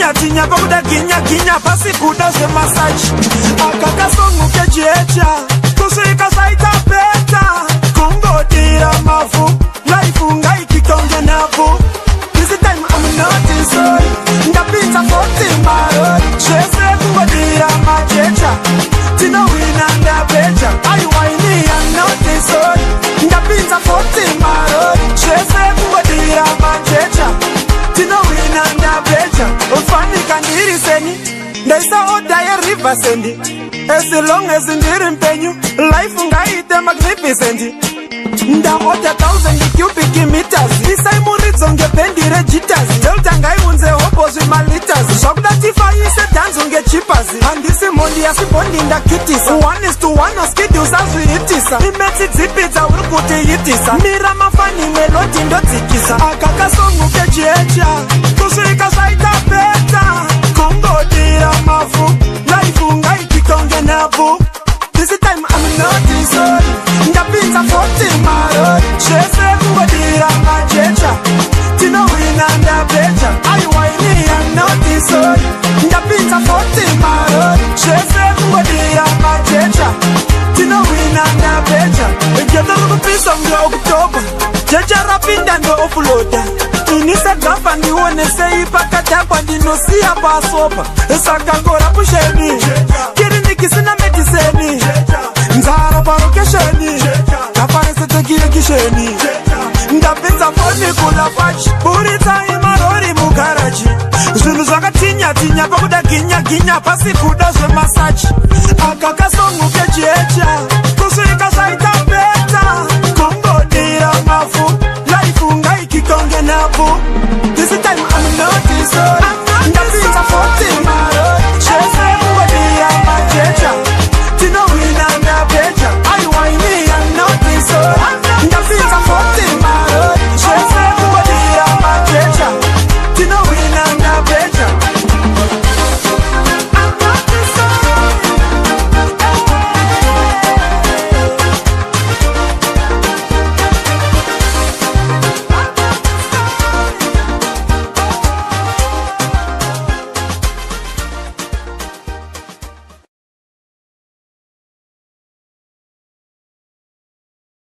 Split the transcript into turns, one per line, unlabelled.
Zvakatinya tinya pakuda ginya ginya, pasi kuda zvemasachi. Aka kasongo kejecha kusvika zvaita better. Kungodira mavhu, life ngaikikonge navhu. This time I'm not sorry, ndapinza 40 marori. Zvese kungodira majecha, tinowina ndabeja. Aiwaini, I'm not sorry, ndapinza 40 marori. Zvese kungodira majecha, tinowina ndabeja. Fanika ndiri seni, ndaisa order yeRiver. As long as ndiri mpenyu, life ngaite magnificent. Ndaorder 1000 cubic meters, isai muridzo ngebhendi rejitas. Delta ngaiunze hopo zvimaliters, zvakuda tifaise dhanzo ngechipas. Handisi mhondi, asi bhondi ndakitisa. 1 is to 1, oskidi usazviitisa. Imetsi dzipi dzauri kutiitisa? Mira mafani melodi ndodzikisa. Aka kasongo kejecha kusvika zvaita better. Kungodira mavhu, life ngaikikonge navhu. This time I'm not sorry, ndapinza 40 marori. Zvese kungodira majecha, tinowina ndabeja. Aiwaini, I'm not sorry, ndapinza 40 marori. Zvese kungodira majecha, tinowina ndabeja. Ghetto rikupisa kunge October, jecha rapinda ndoofloda. Ini segafa ndionesei pakadhakwa, ndinosiya pasopa. Saka corruption, kiriniki sina medicine, nzara parokesheni, kafaresetekirekisheni. Ndapinza foni kulafachi, buritsai marori mugaraji. Zvinhu zvakatinya tinya pakuda ginya ginya, pasi kuda zvemasachi. Aka kasongo kejecha.